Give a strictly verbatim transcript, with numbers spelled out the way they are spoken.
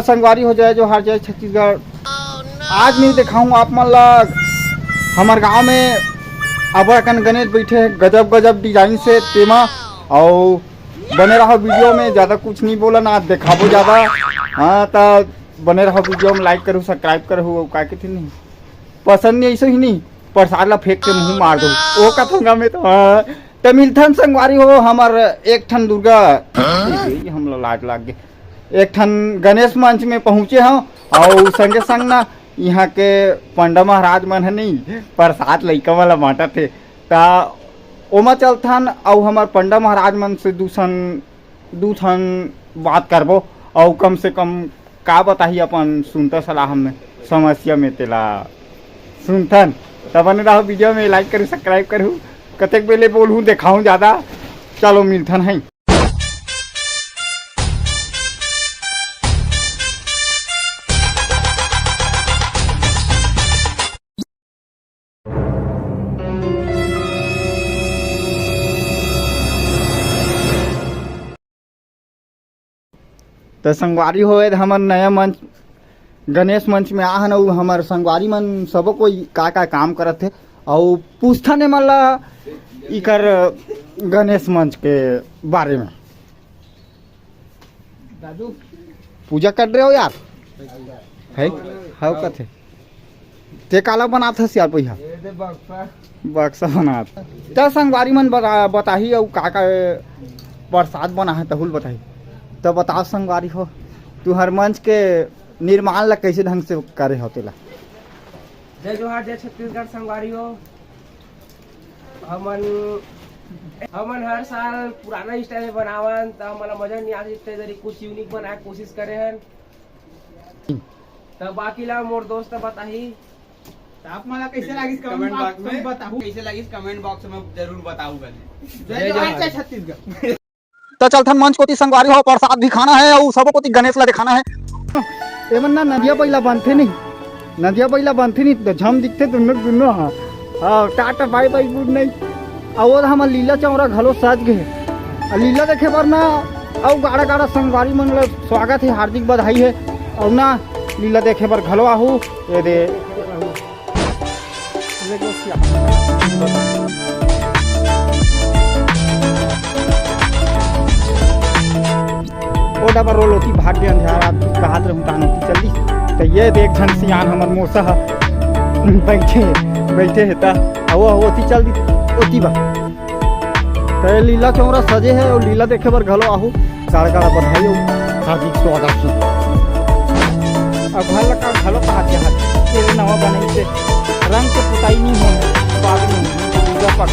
संगवारी हो, जय जोहार, जय छत्तीसगढ़। आज मैं देखाहूँ आप मन ला हमर गांव में अब्बड़ अकन गणेश बइठे हे, गजब गजब design से तेमा। अउ बने रहो video में, ज्यादा कुछ नहीं बोला ना, देखाबो ज्यादा। हाँ, त बने रहो video में, like करहू, subscribe करहू, अउ का कथे नहीं, पसंद नहीं, ऐसे ही नहीं, प्रसाद ला फेंक के मुंह मार दो, ओ कथंगा में तो। हाँ, त मिलथन संगवारी हो, हमर एक ठन दुर्गा, ए, हमला लाज लाग गे, एक ठन गणेश मंच में पहुंचे हव, अउ संगे संग ना इहाँ के पंडा महाराज मन ह नहीं, प्रसाद लइका मन ला बांटत हे, त ओमा चलथन, अउ हमर पंडा महाराज मन से दू ठन, दू ठन बात करबो, अउ कम से कम का बताही अपन सुनता सलाह में, समस्या में तेला सुनथन। त बने रहो video में, like करहू, subscribe करहू, कतेक बेले बोलहूँ, देखाहूँ ज्यादा। चलो मिलथन, हैं। त संगवारी हो, ए हमर नया मंच, गणेश मंच में आहन, अउ हमर संगवारी मन सबो कोई का का काम करत हे, अउ पूछथन एमन ला इकर गणेश मंच के बारे में। दादू, पूजा कर रहे हो यार? है? हव कथे। ते काला बनात हस यार पहिया? ये दे बक्सा। बक्सा बनात। त संगवारी मन बता-, बताही अउ का का प्रसाद बना है तहुल बताही। त बताओ संगवारी हो, तुहर मंच के निर्माण ला कैसे ढंग से करे हो तेला? जय जोहार, जय छत्तीसगढ़ संगवारी हो। हमन, हमन हर साल पुराना style में बनावन, त हमन ला मजा नहीं आथे, इतना देरी कुछ unique बनाए के कोशिश करे हन। त बाकी ला मोर दोस्त बताही। त आप मन ला कैसे लागिस comment comment box box में में बताहू। कैसे लागिस comment box में जरूर बताहू बने। जय जय जोहार, जोहार। जय छत्तीसगढ़। त चलथन मंच कोती संगवारी हो, प्रसाद भी खाना है अउ सबो कोती गणेश ला दिखाना है। एमन ना नदिया बइला बनथे नहीं, नदिया बइला बनथे नहीं, त झम दिखथे दुनो दुनो हा। हाँ, Tata bye bye good night। अउ वो हमर लीला चौरा घलो सज गे हे। अउ लीला देखे बर ना, अउ गाड़ा गाड़ा संगवारी मन ला स्वागत है, हार्दिक बधाई है। अउ ना लीला देखे बर घलो आहू, ये दे। ओ डबर रोल ओती भाग गे अंधियार, आप कुछ कहत रहूं तहान ओती चल दिस। त ये देख झन सियान हमर मोसा ह बइठे, बइठे हे त अउ ओती चल दिस, ओती बा। त लीला चौरा सजे हे अउ लीला देखे बर घलो आहू। गाड़ा गाड़ा बधाई अउ हार्दिक स्वागत हे। अब घर ला का घलो कहा जात हे, तेरे नवा बनई से रंग के पुताई नहीं हो, बाद में पूजा पाठ।